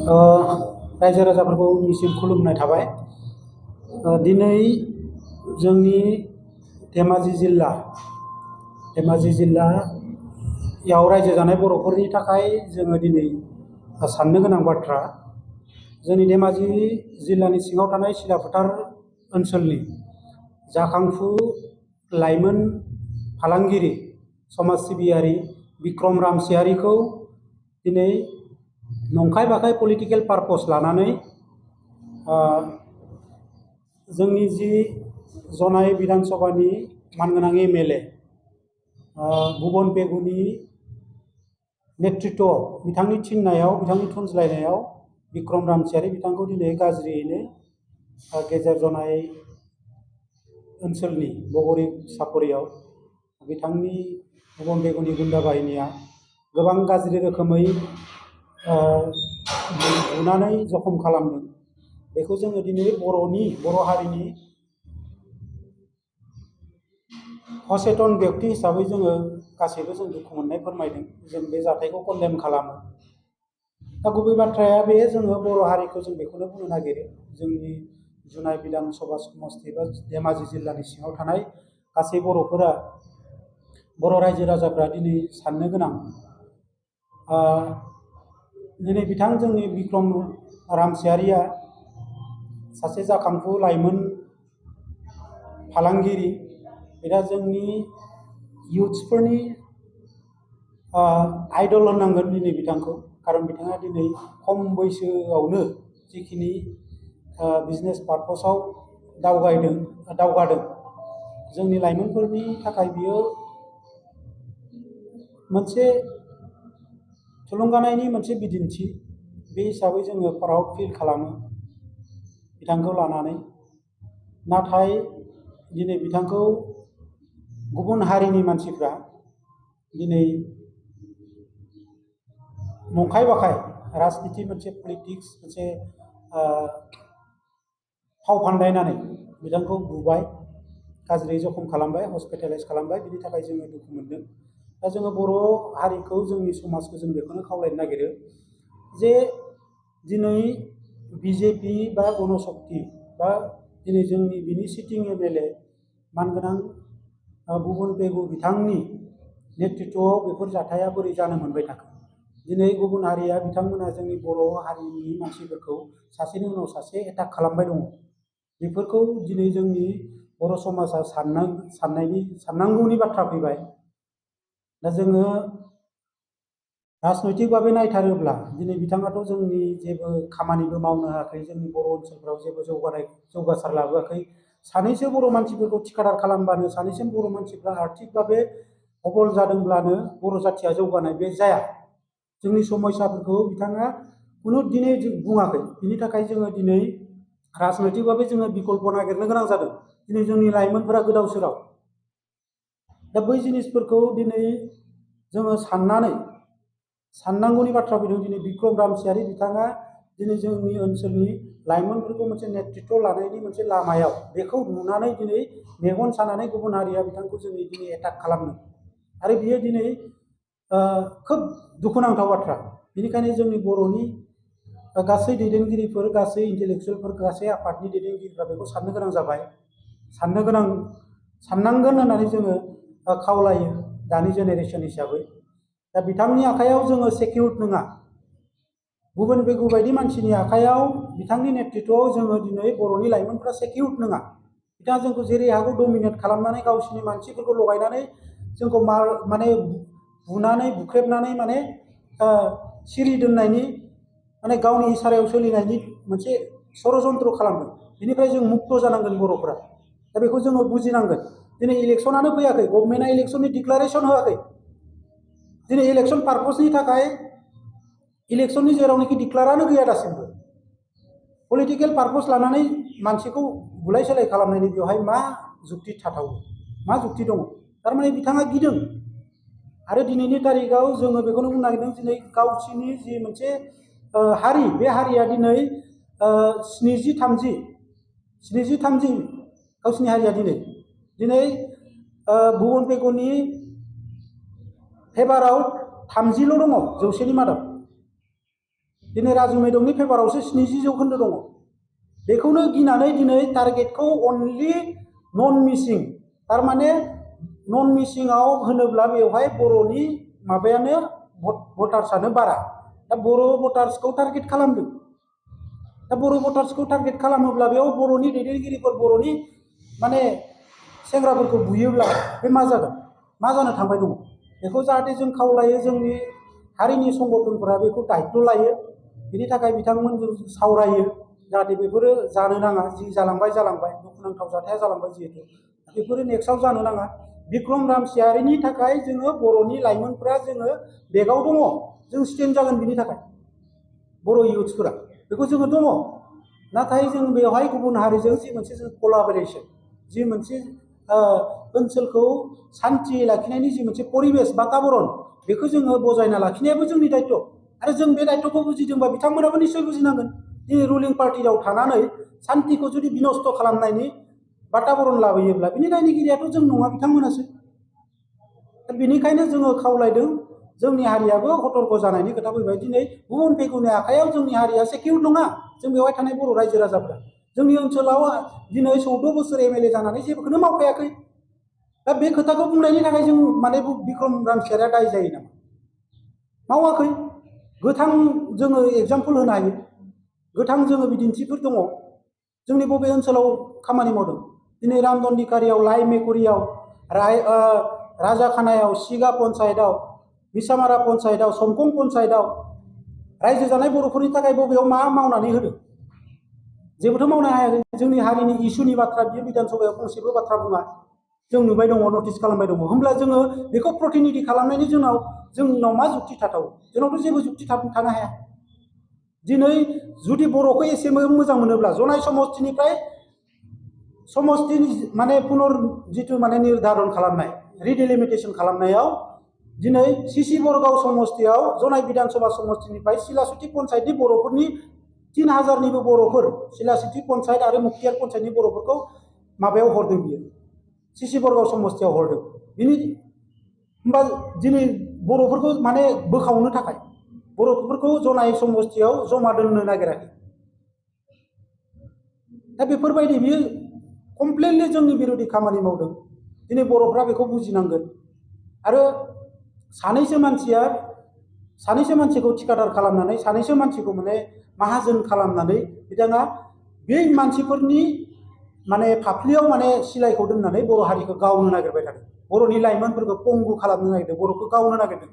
रायजो राजाफोरखौ निसिम खुलुमनाय थाबाय। दिनै जोंनि धेमाजि जिल्लायाव रायजो जानाय बर'फोरनि थाखाय जोङो दिनै साननो गोनां बाथ्रा। जोंनि धेमाजि जिल्लानि सिङाव थानाय सिलाफोथार ओनसोलनि जाखांफु लाइमोन फालांगिरि समाज सिबियारि बिक्रम रामसियारिखौ दिनै नंखाय बाखाय पलिटिकेल पारपस लानानै जोंनि जि जनाय विधान सभानि मानगोनां एमएलए भुबन पेगुनि नेतृत्व बिथांनि थिननायाव बिथांनि थुनज्लायनायाव बिक्रम रामसियारि बिथांखौ दिनै गाज्रियैनो गेजेर जनाय ओनसोलनि बगरी सापरियाव बिथांनि भुबन पेगुनि गुन्दा बाहिनिया गोबां गाज्रि रोखोमै बुनानै जखम खालामदों। बेखौ जोङो दिनै बर' हारिनि सचेतन व्यक्ति हिसाबै जोङो गासैबो जों दुखु मोननाय फोरमायदों। जों बे जाथायखौ कन्डेम खालामो। दा गुबै बाथ्राया बे, जोङो बर' हारिखौ जों बेखौनो बुंनो नागिरो, जोंनि जुनाय बिधान सभा समस्ति बा धेमाजि जिल्लानि सिङाव थानाय गासै बर'फोरा, बर' रायजो राजाफ्रा दिनै साननो गोनां। दिनै बिथां जोंनि बिक्रम रामसियारिया सासे जाखांफु लाइमोन फालांगिरि। बिदा जोंनि इयुथ्सफोरनि आइडल होननांगोन दिनै बिथांखौ। खारन बिथाङा दिनै खम बैसोआवनो जिखिनि बिजनेस पारपसाव दावगादों, जोंनि लाइमोनफोरनि थाखाय बियो मोनसे थुलुंगानायनि मोनसे बिदिन्थि। बे हिसाबै जोङो प्राउड फिल खालामो बिथांखौ लानानै। नाथाय दिनै बिथांखौ गुबुन हारिनि मानसिफ्रा दिनै नंखाय बाखाय राजनिति मोनसे पलिटिक्स मोनसे फाव फान्दायनानै बिथांखौ बुबाय, गाज्रि जखम खालामबाय, हस्पिटेलाइज खालामबाय। बिनि थाखाय जोङो दुखु मोनदों। दा जोङो बर' हारिखौ, जोंनि समाजखौ जों बेखौनो खावलायनो नागिरो जे दिनै बिजेपि बा गणशक्ति बा दिनै जोंनि बिनि सिटिं एमएलए मानगोनां भुबन पेगु बिथांनि नेतृत्वआव बेफोर जाथाया बोरै जानो मोनबाय थाखो। दिनै गुबुन हारिया, बिथांमोना जोंनि बर' हारिनि मानसिफोरखौ सासेनि उनाव सासे एटाक खालामबाय दङ। बेफोरखौ दिनै जोंनि बर' समाजा साननांगौनि बाथ्रा फैबाय। दा जोङो राजनैतिक भाबै नायथारोब्ला दिनै बिथाङाथ' जोंनि जेबो खामानिबो मावनो हायाखै, जोंनि बर' ओनसोलफ्राव जेबो जौगासार लाबोआखै। सानैसो बर' मानसिफोरखौ थिखादार खालामबानो, सानैसो बर' मानसिफ्रा आर्थिक भाबै हबल जादोंब्लानो बर' जाथिया जौगानाय बे जाया। जोंनि समस्याफोरखौ बिथाङा खुनु दिनै बुङाखै। बिनि थाखाय जोङो दिनै राजनैतिक भाबै जोङो बिकल्प नागिरनो गोनां जादों। दिनै जोंनि लाइमोनफोरा गोदाव सोराव। दा बै जिनिसफोरखौ दिनै जोङो साननांगौनि बाथ्रा फैदों। दिनै बिक्रम रामसियारि बिथाङा दिनै जोंनि ओनसोलनि लाइमोनफोरखौ मोनसे नेतृत्व लानायनि मोनसे लामायाव, बेखौ नुनानै दिनै मेगन सानानै गुबुन हारिया बिथांखौ दिनै एटाक खालामदों। आरो बियो दिनै खोब दुखुनांथाव बाथ्रा। बेनिखायनो जोंनि बर'नि गासै दैदेनगिरिफोर, गासै इन्टेलेक्सुयेलफोर, गासै आफादनि दैदेनगिरिफ्रा बेखौ साननो गोनां जाबाय। साननांगोन होननानै जोङो खावलायो दानि जेनेरेसन हिसाबै। दा बिथांनि आखायाव जोङो सेकिउर्ड नङा। भुबन पेगु बायदि मानसिनि आखायाव, बिथांनि नेतृत्वआव जोङो दिनै बर'नि लाइमोनफ्रा सेकिउर्ड नङा। बिथाङा जोंखौ जेरै हागौ डमिनेट खालामनानै, गावसिनि मानसिफोरखौ लगायनानै जोंखौ माने बुनानै बुख्रेबनानै माने सिरि दोननायनि, माने गावनि इसारायाव सोलिनायनि मोनसे षड़यन्त्र खालामदों। बेनिफ्राय जों मुक्त जानांगोन बर'फोरा। दा बेखौ जोङो बुजिनांगोन। दिनै इलेक्सनानो फैयाखै, गभर्नमेन्टआ इलेक्सननि डिक्लारेसन होआखै। दिनै इलेक्सन पारपसनि थाखाय इलेक्सननि जेरावनोखि डिक्लारानो गैया दासिमबो। पलिटिकेल पारपस लानानै मानसिखौ बुलाय सोलाय खालामनायनि बेवहाय मा जुक्ति थाथावो, मा जुक्ति दङ? थारमाने बिथाङा गिदों। आरो दिनैनि तारिखाव जोङो बेखौनो बुंनो नागिरदों, दिनै गावसिनि जि मोनसे हारि, बे हारिया दिनै 70-30 गावसिनि हारिया दिनै भुबन पेगुनि फेभाराव 30ल' दङ 100नि मादाव। दिनै राजु मैदमनि पेपारावसो 70% दङ। बेखौनो गिनानै दिनै टारगेटखौ अनलि नन मिसिं, थारमाने नन मिसिंआव होनोब्ला बेवहाय बर'नि माबायानो भटार्सआनो बारा। दा बर' भटार्सखौ टारगेट खालामदों। दा बर' भटार्सखौ टारगेट खालामोब्ला बेयाव बर'नि दैदेनगिरिफोर, बर'नि माने सेंग्राफोरखौ बुयोब्ला बे मा जागोन, मा जानो थांबाय दङ। बेखौ जाहाथे जों खावलायो, जोंनि हारिनि संगठनफोरा बेखौ दायित्व लायो, बिनि थाखाय बिथांमोनजों सावरायो, जाहाथे बेफोरो जानो नाङा। जि जालांबाय दुखुनांथाव जाथाया जालांबाय, जिहेतु बेफोरो नेक्स्टआव जानो नाङा। बिक्रम रामसियारिनि थाखाय जोङो बर'नि लाइमोनफोरा जोङो बेगाव दङ, जों स्टेन्ड जागोन बिनि थाखाय, बर' इयुथ्सफोरा बेखौ जोङो दङ। नाथाय जों बेवहाय गुबुन हारिजों जि मोनसे जों कलाबरेसन, जि मोनसे ओनसोलखौ सान्थि लाखिनायनि जि मोनसे परिबेस बाताबरन, बेखौ जोङो बजायना लाखिनायाबो जोंनि दायित्व। आरो जों बे दायित्वखौ बुजिदोंबा बिथांमोनाबो निश्चय बुजिनांगोन। दिनै रुलिं पार्टियाव थानानै सान्थिखौ जुदि बिनस्थ' खालामनायनि बाताबरन लाबोयोब्ला बिनि दायनिगिरियाथ' जों नङा, बिथांमोनासो। दा बेनिखायनो जोङो खावलायदों, जोंनि हारियाबो सतर्क जानायनि खोथा फैबाय। दिनै गुबुन फेगुनि आखायाव जोंनि हारिया सेकिउर नङा। जों बेवहाय थानाय बर' रायजो राजाफ्रा जोंनि ओनसोलाव दिनै 14 बोसोर एमएलए जानानै जेबोखौनो मावखायाखै। दा बे खोथाखौ बुंनायनि थाखाय जों माने बिक्रम रामसियारिया दाय जायो नामा? मावाखै। गोथां जोङो एग्जाम्पल होनो हायो, गोथां जोङो बिदिन्थिफोर दङ। जोंनि बबे ओनसोलाव खामानि मावदों? दिनै रामदन्दिकारियाव, लाइ मेकुरियाव, राजाखानायाव, सिगा पन्सायतआव, मिसामारा पन्सायतआव, समखं पन्सायतआव रायजो जानाय बर'फोरनि थाखाय बबेयाव मा मावनानै होदों? जेबोथ' मावनो हायाखै। जोंनि हारिनि इसुनि बाथ्रा बियो बिधान सभायाव फंसेबो बाथ्रा बुङा। जों नुबाय दङ, नटिस खालामबाय दङ। होमब्ला जोङो बेखौ प्रतिनिधि खालामनायनि जोंनाव मा जुक्ति थाथाव? जोंनावथ' जेबो जुक्ति थानो हाया। दिनै जुदि बर'खौ एसे मोजां मोनोब्ला जनाय समष्टिनिफ्राय समष्टि माने पुनर जिथु माने निर्धारन खालामनाय, रिडिलिमिटेसन खालामनायाव दिनै सिसि बरगाव समष्टियाव जनाय बिधानसभा समष्टिनिफ्राय सिलासुथि पन्सायतनि बर'फोरनि 3000निबो बर'फोर, सिलासुथि पन्सायत आरो मुखियार पन्सायतनि बर'फोरखौ माबायाव हरदों, बियो सिसि बरगाव समष्टियाव हरदों। होमबा दिनै बर'फोरखौ माने बोखावनो थाखाय बर'फोरखौ जनाय समष्टियाव जमा दोननो नागिराखै। दा बेफोरबायदि बियो कमप्लिटलि जोंनि बिरोधि खामानि मावदों। दिनै बर'फ्रा बेखौ बुजिनांगोन। आरो सानैसो मानसिखौ थिखादार खालामनानै, सानैसो मानसिखौ माने माहाजोन खालामनानै बिथाङा बे मानसिफोरनि माने फाफ्लियाव माने सिलाइखौ दोननानै बर' हारिखौ गावनो नागिरबाय थादों। बर'नि लाइमोनफोरखौ पंगु खालामनो नागिरदों, बर'खौ गावनो नागिरदों,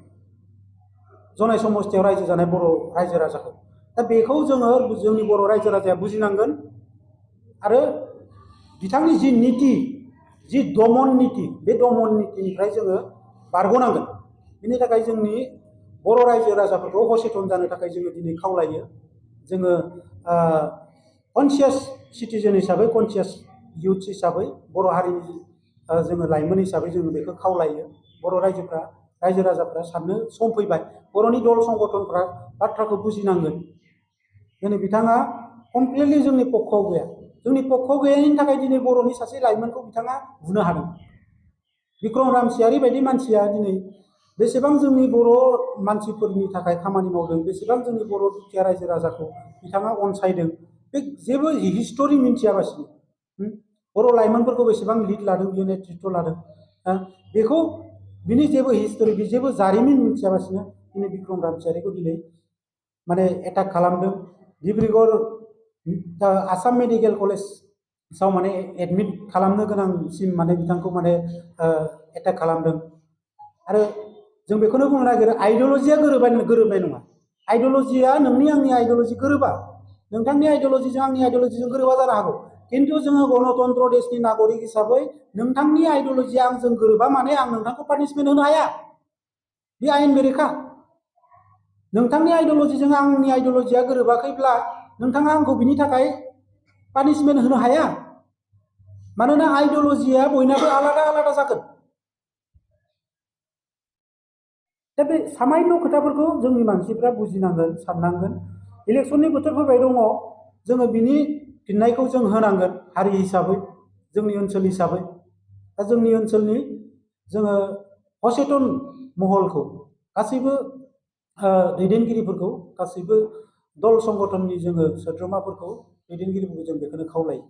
जनाय समष्टियाव रायजो जानाय बर' रायजो राजाखौ। दा बेखौ जोङो जोंनि बर' रायजो राजाया बुजिनांगोन। आरो बिथांनि जि निति, जि दमन निति, बे दमन नितिनिफ्राय जोङो बारग'नांगोन। बिनि थाखाय जोंनि बर' रायजो राजाफोरखौ सचेतन जानो थाखाय जोङो दिनै खावलायो। जोङो कनसियास सिटिजेन हिसाबै, कनसियास इयुथ्स हिसाबै, बर' हारिनि जोङो लाइमोन हिसाबै जोङो बेखौ खावलायो। बर' रायजो राजाफ्रा साननो सम फैबाय। बर'नि दल संगठनफ्रा बाथ्राखौ बुजिनांगोन। दिनै बिथाङा कमप्लिटलि जोंनि पक्षआव गैया। जोंनि पक्षआव गैयैनि थाखाय दिनै बर'नि सासे लाइमोनखौ बिथाङा बुनो हादों। बिक्रम रामसियारि बायदि मानसिया दिनै बेसेबां जोंनि बर' मानसिफोरनि थाखाय खामानि मावदों, बेसेबां जोंनि बर' दुखिया रायजो राजाखौ बिथाङा अनसायदों, बे जेबो हिस्टरि मिन्थियाबासिनो बर' लाइमोनफोरखौ बेसेबां लिड लादों, बियो नेतृत्व लादों, बेखौ बिनि जेबो हिस्टरि, जेबो जारिमिन मिन्थियाबासिनो दिनै बिक्रम रामसियारिखौ दिनै माने एटाक खालामदों। डिब्रुगड़ आसाम मेडिकेल कलेजाव माने एडमिट खालामनो गोनांसिम माने बिथांखौ माने एटाक खालामदों। आरो जों बेखौनो बुंनो नागिरो, आइडियलजिया गोरोबनाय नङा। आइडियलजिया नोंनि आंनि आइडियलजि गोरोबा। नोंथांनि आइडियलजिजों आंनि आइडियलजिजों गोरोबा जानो हागौ, खिन्थु जोङो गणतन्त्र देशनि नागरिक हिसाबै नोंथांनि आइडियलजिया आंजों गोरोबा माने आं नोंथांखौ पानिशमेन्ट होनो हाया। बे आयेन बेरेखा। नोंथांनि आइडियलजिजों आंनि आइडियलजिया गोरोबाखैब्ला नोंथाङा आंखौ बिनि थाखाय पानिशमेन्ट होनो हाया। मानोना आइडियलजिया बयनाबो आलादा आलादा जागोन। दा बे सामान्य खोथाफोरखौ जोंनि मानसिफ्रा बुजिनांगोन, साननांगोन। इलेक्सननि बोथोर फैबाय दङ, जोङो बिनि फिननायखौ जों होनांगोन हारि हिसाबै, जोंनि ओनसोल हिसाबै। दा जोंनि ओनसोलनि जोङो सचेतन महलखौ, गासैबो दैदेनगिरिफोरखौ, गासैबो दल संगठननि जोङो सोद्रोमाफोरखौ दैदेनगिरिफोरखौ जों बेखौनो खावलायो।